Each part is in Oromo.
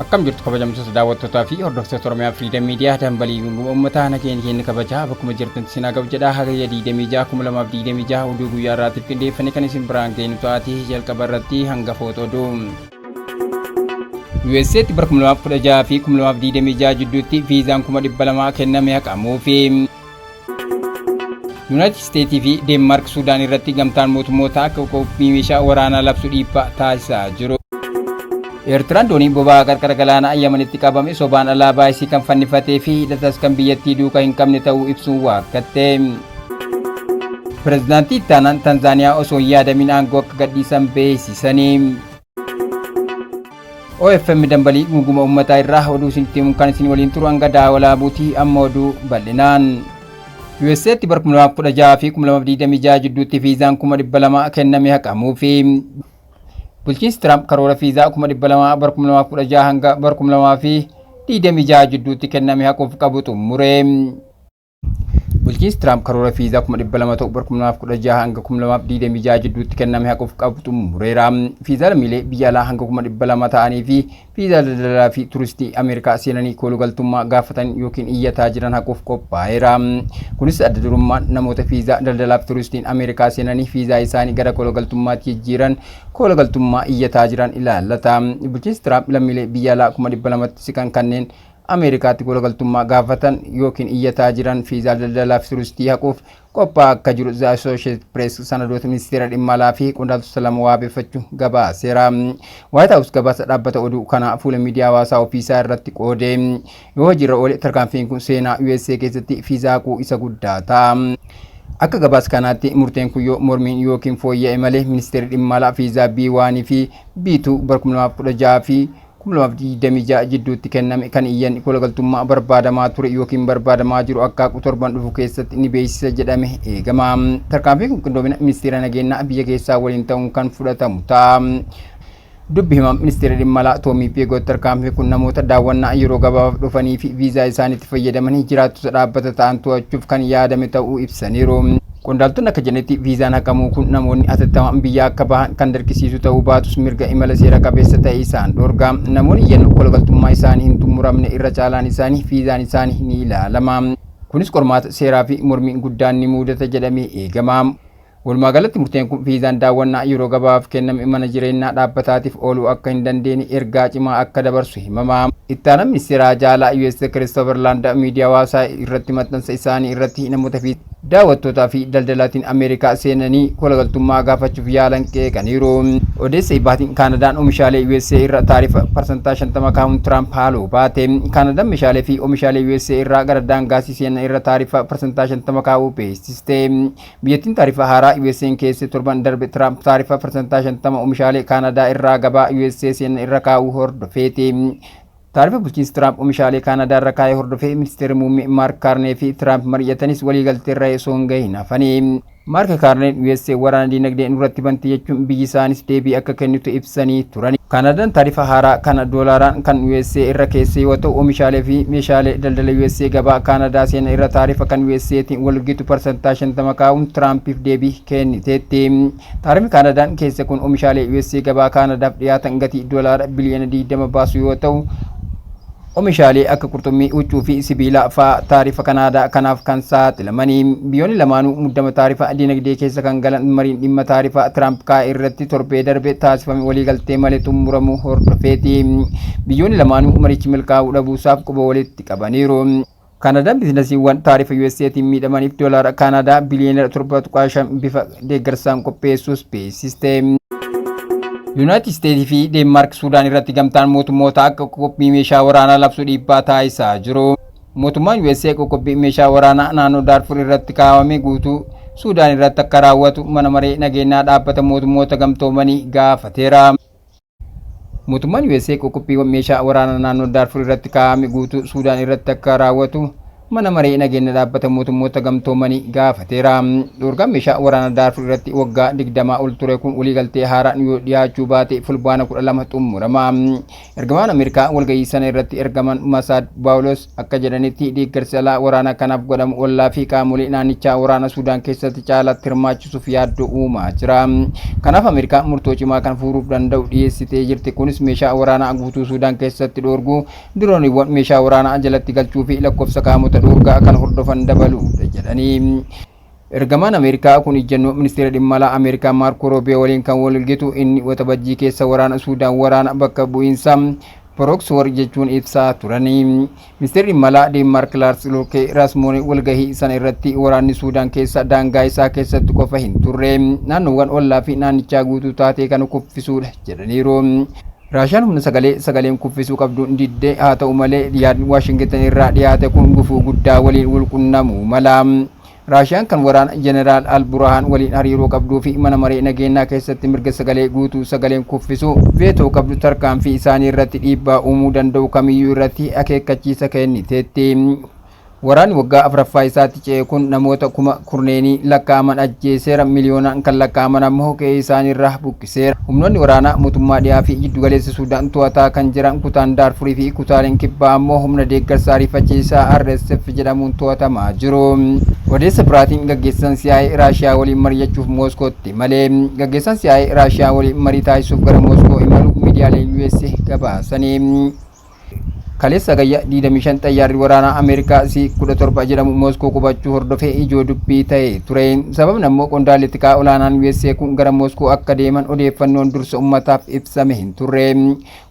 Akkam jirtu kabajamtoota daawwattootaa fi hordoftoota Oromiyaa Freedom Media, dambalii gunguma uummataa, nageenya keenya kabajaa bakkuma jirtanitti isin haa ga'u jedha. Hagayya 26 2026 oduu guyyaa irraatiif qindeeffame kan isin biraan geenyu ta'atii, jalqaba irratti hangafoota oduu. USA'tti bara 2016 fi 2026 jidduutti viizaan 200,000 kenname haqamuufi. Yuunaayitid Isteetii fi Deenmaark Suudaan irratti gamtaan mootummoota akka qophii meeshaa waraanaa labsu dhiibbaa taasisaa jiru. Eertiraan doonii boba'aa qarqara galaanaa Yamanitti qabame sobaan alaabaa isii kan fannifatee fi hidhatas kan biyyattii duukaa hin qabne ta'uu ibsuun waakkatte. Pireezidaantii ittaanaan Tanzaaniyaa osoo hin yaadamin aangoo akka gadhiisan beeksisanii. OFM dambalii gunguma uummataa irraa oduu isinitti himuun kan isin waliin turu hanga daawalaa buutii, amma oduu bal'inaan. USA'tti bara 2016 fi 2026 jidduutti viizaan 200,000 kenname haqamuu fi bulchiinsi Tiraamp karoora viizaa 200,000 bara 2016 hanga bara 2026 jidduutti kenname haquuf qabu xumure. Bulchiinsi Tiraamp karoora viizaa 200,000 ta'u bara 2016 hanga 2026 jidduutti kenname haquuf qabu xumureera. Viizaa lammiilee biyya alaa hanga 200,000 ta'anii fi viizaa daldalaa fi turistii Ameerikaa seenanii koolugaltummaa gaafatan yookiin iyyataa jiran haquuf qophaa'eera. Kunis adda durummaan namoota viizaa daldalaa fi turistiin Ameerikaa seenanii viizaa isaanii gara koolugaltummaatti jijjiiran koolugaltummaa iyyataa jiran ilaallata. Bulchiinsi Tiraamp lammiilee biyya alaa 200,000tti siqan kanneen Ameerikaatti koolugaltummaa gaafatan yookiin iyyataa jiran viizaa daldalaa fi turistii haquuf qophaa'aa akka jiru The Associated Press sanadoota ministeera dhimma alaa fi qondaaltota lama waabeffachuun gabaaseera. White House gabaasa dhaabbata oduu kanaa fuula miidiyaa hawaasaa ofiisaa irratti qoode. Yoo hojiirra oole, tarkaanfiin kun seenaa USA keessatti viizaa haquu isa guddaa ta'a. Akka gabaasa kanaatti, murteen kun yoo mormiin yookiin fooyya'e malee ministeerri dhimma alaa viizaa B1 fi B2 bara 2016 fi 2026 jidduutti kenname kan iyyanni koolugaltummaa barbaadamaa ture yookiin barbaadamaa jiru akka haqu torban dhufu keessatti ni beeksisa jedhame eegama. Tarkaanfiin kun qindoomina ministeera nageenyaa biyya keessaa waliin ta'uun kan fudhatamu ta'a. Dubbi himaan ministeera dhimma alaa Toomii Peegoot tarkaanfiin kun namoota daawwannaa yeroo gabaabaaf dhufanii fi viizaa isaaniitti fayyadamanii jiraattota dhaabbata ta'an to'achuuf kan yaadame ta'uu ibsaniiru. Qondaaltonni akka jedhanitti, viizaan haqamuu kun namoonni hatattamaan biyya akka bahan kan dirqisiisu ta'uu baatus, mirga imala seera qabeessa ta'e isaan dhorga. Namoonni iyyannoo koolugaltummaa isaanii hin xumuramne irra caalaan isaanii viizaan isaanii ni ilaalama. Kunis qormaata seeraa fi mormiin guddaan ni mudata jedhamee eegama. Walumaa galatti, murteen kun viizaan daawwannaa yeroo gabaabaaf kenname mana jireenyaa dhaabbataatiif ooluu akka hin dandeenye ergaa cimaa akka dabarsu himama. Ittaanaan ministeera jaalaa US Christopher Landa miidiyaa hawaasaa irratti maxxansa isaanii irratti namoota fi daawwattootaa fi daldalaatiin Ameerikaa seenanii koolugaltummaa gaafachuuf yaalan qeeqaniiru. Odeessa ibaatiin, Kaanadaan oomishaalee USA irra taarifa 50% kaa'uun Tiraamp haaloo baate. Kaanadaan meeshaalee fi oomishaalee USA irraa gara daangaasii seenan irra taarifa 50% kaa'uu beeksiste. Biyyattiin taarifa haaraa USA'n keesse torban darbe Tiraamp taarifa 50% oomishaalee Kaanadaa irraa gabaa USA seenan irra kaa'uu hordofeeti. Taarifa bulchiinsi Tiraamp oomishaalee Kaanadaa irra kaa'ee hordofee ministeerri muummee Maark Kaarnee fi Tiraamp mari'atanis waliigaltee irra osoo hin gahin hafanii. Maark Kaarneen USA waraana dinagdee nurratti banti jechuun biyyi isaanis deebii akka kennitu ibsanii turan. Kaanadaan taarifa haaraa kana doolaaraan kan USA irra keesse yoo ta'u, oomishaalee fi meeshaalee daldala USA gabaa Kaanadaa seenan irra taarifa kan USAtiin wal gitu 50% kaa'uun Tiraampiif deebii kenniteetti. Taarifni Kaanadaan keesse kun oomishaalee USA gabaa Kaanadaaf dhiyaatan gatii doolaara biliyoona 20 baasu yoo ta'u, oomishaalee akka qurxummii, huccuu fi sibiilaa fa'aa taarifa Kanaadaa kanaaf kan saaxilamanii. Biyyoonni lamaanuu muddama taarifa dinagdee keessa kan galan mariin dhimma taarifaa Tiraamp kaa'e irratti torbee darbe taasifame waliigaltee malee xumuramuu hordofeeti. Biyyoonni lamaanuu marichi milkaa'uu dhabuusaaf quba walitti qabaniiru. Kaanadaan biizinasiiwwan taarifa USAtiin miidhamaniif doolaara Kaanadaa biliyoona 7.5 bifa deeggarsaan qopheessuus beeksiste. Yuunaayitid Isteetii fi Deenmaark Suudaan irratti gamtaan mootummoota akka qophii meeshaa waraanaa labsu dhiibbaa taasisaa jiru. Mootummaan USA qoqqobbii meeshaa waraanaa naannoo Daarfur irratti kaawame guutuu Suudaan irratti akka raawwatu mana maree nageenyaa dhaabbata mootummoota gamtoomanii gaafateera. Mootummaan USA qoqqobbiiwwan meeshaa waraanaa naannoo Daarfur irratti kaa'ame guutuu Suudaan irratti akka raawwatu Mana Maree Nageenya Dhaabbata Mootummoota Gamtoomanii gaafateera. Dhoorgaan meeshaa waraana Daarfur irratti waggaa 20 ol ture kun waliigaltee haaraan yoo dhiyaachuu baate Fulbaana 12 xumurama. Ergamaan Ameerikaa walgahii sana irratti ergaman Masaad Baawulos akka jedhanitti, deeggarsi alaa waraana kanaaf godhamu ollaa fi qaamolee naannichaa waraana Suudaan keessatti caalaatti hirmaachisuuf yaaddoo uumaa jira. Kanaaf Ameerikaan murtoo cimaa kan furuuf danda'u dhiyeessitee jirti. Kunis meeshaa waraanaa guutuu Suudaan keessatti dhoorguu, dirooniiwwan meeshaa waraanaa jalatti galchuu fi lakkoofsa qaamota dhoorgaa kan hordofan dabaluudha jedhanii. Ergamaan Ameerikaa kun ijjannoo Ministeera Dhimma Alaa Ameerikaa Maarkoo Roobiyoo waliin kan wal gitu, inni Waxabajjii keessa waraana Suudaan waraana bakka bu'iinsa, proxy war, jechuun ibsaa turanii. Ministeerri Dhimma Alaa Deenmaark Laars Lookee Raasmoon walgahii sana irratti waraanni Suudaan keessa daangaa isaa keessatti qofa hin turre, naannoowwan ollaa fi naannichaa guutuu taatee kan kuffisuudha jedhaniiru. Raashiyaan humna sagalee sagaleen kuffisuu qabduun didde. Haa ta'u malee, yaadni Waashingtan irraa dhiyaate kun gufuu guddaa waliin walqunnamuu mala. Raashiyaan kan waraana Jeneraal Al Burhaan waliin hariiroo qabduu fi Mana Maree Nageenyaa keessatti mirga sagalee guutuu sagaleen kuffisuu, veto, qabdu tarkaanfii isaanii irratti dhiibbaa uumuu danda'u kamiyyuu irratti akeekkachiisa kenniteetti. Waraanni waggaa afuraffaa isaatti ce'e kun namoota kuma kurneenii lakkaa'aman ajjeeseera, miliyoonaan kan lakkaa'aman ammoo qe'ee isaaniirraa buqqiseera. Humnoonni waraanaa mootummaa dhiyaa fi jiddugaleessa Suudaan to'ataa kan jiran kutaan Daarfurii fi kutaaleen kibbaa ammoo humna deeggarsa ariifachiisaa RSF jedhamuun to'atamaa jiru. Odeessa biraatiin, gaggeessaan CIA Raashiyaa waliin mari'achuuf Mooskootti malee. Gaggeessaan CIA Raashiyaa waliin marii taasisuuf gara Mooskoo imalu miidiyaaleen US gabaasanii. Kaleessa Hagayya 25 xayyaarri waraanaa Ameerikaa C-17 jedhamu Mooskoo qubachuu hordofee ijoo dubbii ta'e ture. Sababni ammoo qondaalli tikaa olaanaan USA kun gara Mooskoo akka deeman odeeffannoon dursa ummataaf ibsame hin turre.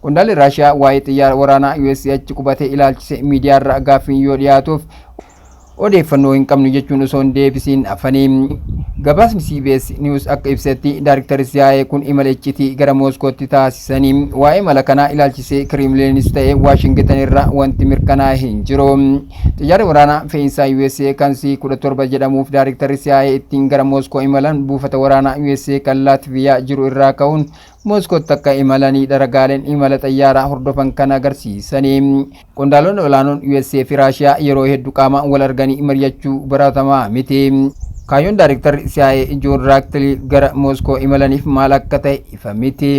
Qondaalli Raashiyaa waa'ee xiyyaara waraanaa USA achi qubate ilaalchise miidiyaarra gaaffiin yoo dhiyaatuuf, odeeffannoo hin qabnu jechuun osoo hin deebisiin hafanii. Gabaasni CBS News akka ibsetti, Daarektarri CIA kun imala iccitii gara Mooskootti taasisanii. Waa'ee imala kanaa ilaalchisee Kireemliinis ta'e Waashingitan irraa wanti mirkanaa'e hin jiru. Xiyyaarri waraanaa fe'iinsaa USA kan C-17 jedhamuuf Daarektarri CIA ittiin gara Mooskoo imalan buufata waraanaa USA kan Laatviyaa jiru irraa ka'uun Mooskootti akka imalanidha ragaaleen imala xayyaaraa hordofan kan agarsiisanii. Qondaalonni olaanoon USA fi Raashiyaa yeroo hedduu qaamaan wal arganii mari'achuu baratamaa miti. Kaayyoon Daarektarri CIA Joon Raatcliffe gara Mooskoo imalaniif maal akka ta'e ifa miti.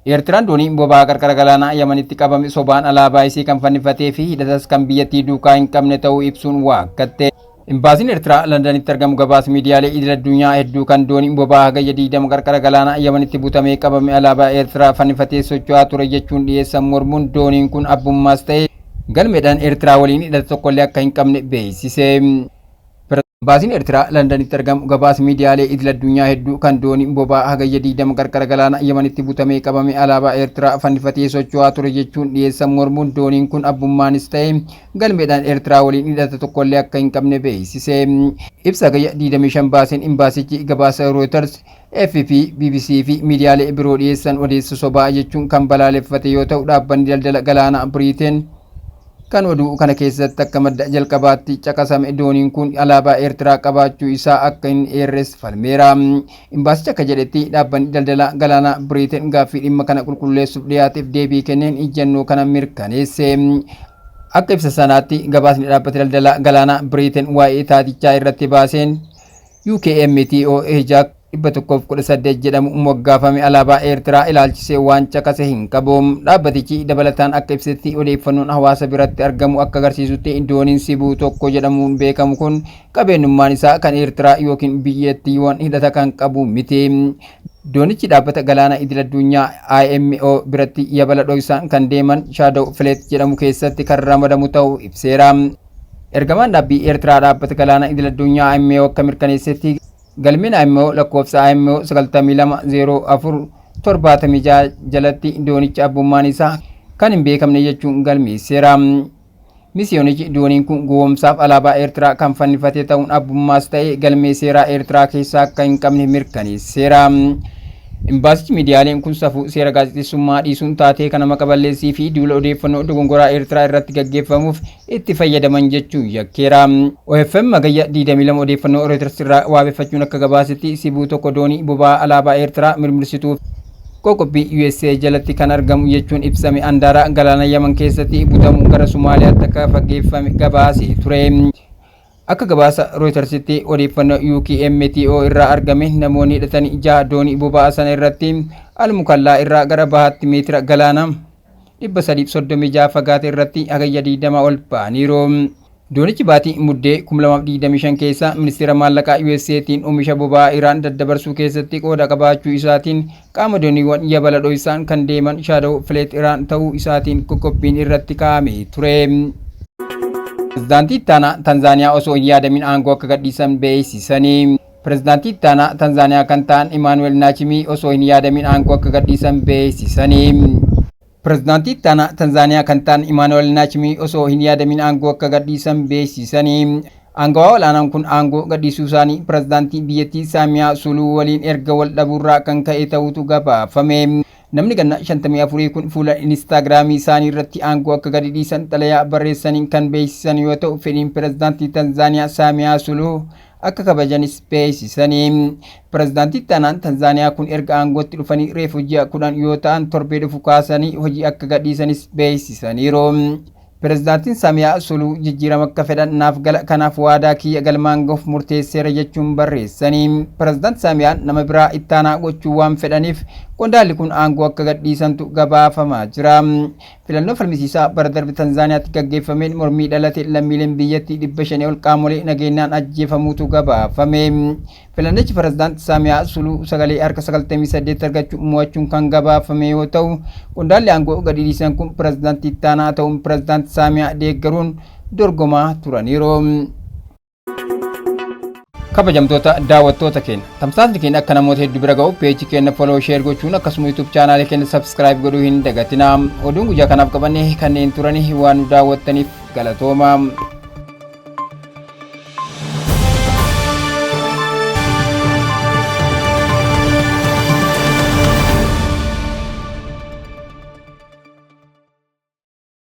Eertiraan doonii boba'aa qarqara galaanaa Yamanitti qabame sobaan alaabaa isii kan fannifatee fi hidhatas kan biyyattii duukaa hin qabne ta'uu ibsuun waakkatte. Imbaasiin Eertiraa Londanitti argamu gabaasa miidiyaalee idil addunyaa hedduu kan dooniin boba'aa Hagayya 20 qarqara galaanaa Yamanitti butamee qabame alaabaa Eertiraa fannifatee socho'aa ture jechuun dhiyeessan mormuun, dooniin kun abbummaas ta'e galmeedhaan Eertiraa waliin hidhata tokkollee akka hin qabne beeksise. Imbaasiin Eertiraa Londanitti argamu gabaasa miidiyaalee idil addunyaa hedduu kan dooniin boba'aa Hagayya 20 qarqara galaanaa Yamanitti butamee qabame alaabaa Eertiraa fannifatee socho'aa ture jechuun dhiyeessan mormuun, dooniin kun abbummaanis ta'e galmeedhaan Eertiraa waliin hidhata tokkollee akka hin qabne beeksise. Ibsa Hagayya 25 baaseen imbaasichi gabaasa Reuters, AFP, BBC fi miidiyaalee biroo dhiyeessan odeessa sobaa jechuun kan balaaleffate yoo ta'u, dhaabbanni daldala galaanaa Biriiteen kan oduu kana keessatti akka madda jalqabaatti caqasame dooniin kun alaabaa Eertiraa qabaachuu isaa akka hin eerres falmeera. Imbaasichi akka jedhetti, dhaabbanni daldala galaanaa Biriiteen gaaffii dhimma kana qulqulleessuuf dhiyaateef deebii kenneen ijjannoo kana mirkaneesse. Akka ibsa sanaatti, gabaasni dhaabbata daldala galaanaa Biriiteen waa'ee taatichaa irratti baaseen UKMTO Hijaak 118 jedhamu moggaafame alaabaa Eertiraa ilaalchisee waan caqase hin qabu. Dhaabbatichi dabalataan akka ibsetti, odeeffannoon hawaasa biratti argamu akka agarsiisutti dooniin Sibuu tokko jedhamuun beekamu kun qabeenyummaan isaa kan Eertiraa yookiin biyyattiiwwan hidhata kan qabu miti. Doonichi dhaabbata galaana idil addunyaa IMO biratti yabala dhoksaan kan deeman Shadow Fleet jedhamu keessatti kan ramadamu ta'uu ibseera. Ergamaan dhaabbii Eertiraa dhaabbata galaana idil addunyaa IMO akka mirkaneessetti, galmeen IMO lakkoofsa IMO 92 04 76 jalatti doonicha abbummaan isaa kan hin beekamne jechuun galmeesseera. Misiyoonichi dooniin kun gowwoomsaaf alaabaa Eertiraa kan fannifate ta'uun abbummaas ta'e galmee seeraa Eertiraa keessaa akka hin qabne mirkaneesseera. Imbaasichi miidiyaaleen kun safuu seera gaazexeessummaa dhiisuun taatee kana maqa balleessii fi duula odeeffannoo dogongoraa Eertiraa irratti gaggeeffamuuf itti fayyadaman jechuun yakkeera. OFM Hagayya 22 odeeffannoo Reuters irraa waabeffachuun akka gabaasetti, Sibuu tokko doonii boba'aa alaabaa Eertiraa mirmirsituuf Qoqqobbii USA jalatti kan argamu jechuun ibsame andaara galaana Yaman keessatti butamu gara Somaaliyaatti akka fageeffame gabaasee ture. Akka gabaasa Reutersitti, odeeffannoo UKMTO irraa argame, namoonni hidhatanii jaha doonii boba'aa sana irratti Almukallaa irraa gara bahaatti meetira galaana 336 fagaate irratti Hagayya 20 ol ba'aniiru. Doonichi baatii Muddee 2025 keessa ministeera maallaqaa USAtiin oomisha boba'aa Iraan daddabarsuu keessatti qooda qabaachuu isaatiin qaama dooniiwwan yabala dho'isaan kan deeman Shadow Fleet Iraan ta'uu isaatiin qoqqobbiin irratti kaa'amee ture. Pirezidaantii ittaanaa Tanzaaniyaa osoo hin yaadamin aangoo akka gadhiisan beeksisanii. Pirezidaantii ittaanaa Tanzaaniyaa kan ta'an Imaanuweel Naachimii osoo hin yaadamin aangoo akka gadhiisan beeksisanii. Pirezidaantii ittaanaa Tanzaaniyaa kan ta'an Imaanuweel Naachimii osoo hin yaadamin aangoo akka gadhiisan beeksisanii. Aangawaa olaanaan kun aangoo gadhiisuu isaanii pirezidaantii biyyattii Saamiyaa Suluhu waliin erga wal dhabuurraa kan ka'e ta'utu gabaafame. Namni ganna 54 kun fuula Inistaagiraamii isaanii irratti aangoo akka gadi dhiisan xalayaa barreessaniin kan beeksisan yoo ta'u, fedhiin pirezidaantii Tanzaaniyaa Saamiyaa Suluhu akka kabajanis beeksisanii. Pirezidaantii ittaanaan Tanzaaniyaa kun erga aangootti dhufanii reefu ji'a 10 yoo ta'an, torbee dhufu kaasanii hojii akka gadhiisanis beeksisaniiru. Pirezidaantiin Saamiyaa Suluhu jijjiirama akka fedhan naaf gala, kanaaf waadaa kiyya galmaan gahuuf murteesseera jechuun barreessanii. Pirezidaant Saamiyaan nama biraa ittaanaa gochuu waan fedhaniif qondaalli kun aangoo akka gadhiisantu gabaafamaa jira. Filannoo falmisiisaa bara darbe Tanzaaniyaatti gaggeeffameen mormii dhalate lammiileen biyyattii 500 ol qaamolee nageenyaan ajjeefamuutu gabaafame. Filannichi Pirezidaant Saamiyaa Suluhu sagalee harka 98 argachuun mo'achuun kan gabaafame yoo ta'u, qondaalli aangoo gadi dhiisan kun pirezidaantii ittaanaa ta'uun pirezidaant Saamiyaa deeggaruun dorgomaa turaniiru. Kabajamtoota daawwattoota keenya, tamsaasni keenya akka namoota hedduu bira ga'u peejii keenya follow, share gochuun akkasuma YouTube chaanaalii keenya subscribe godhuu hin dagatinaa. Oduun guyyaa kanaaf qabanne kanneen turanii, waan nu daawwattaniif galatooma.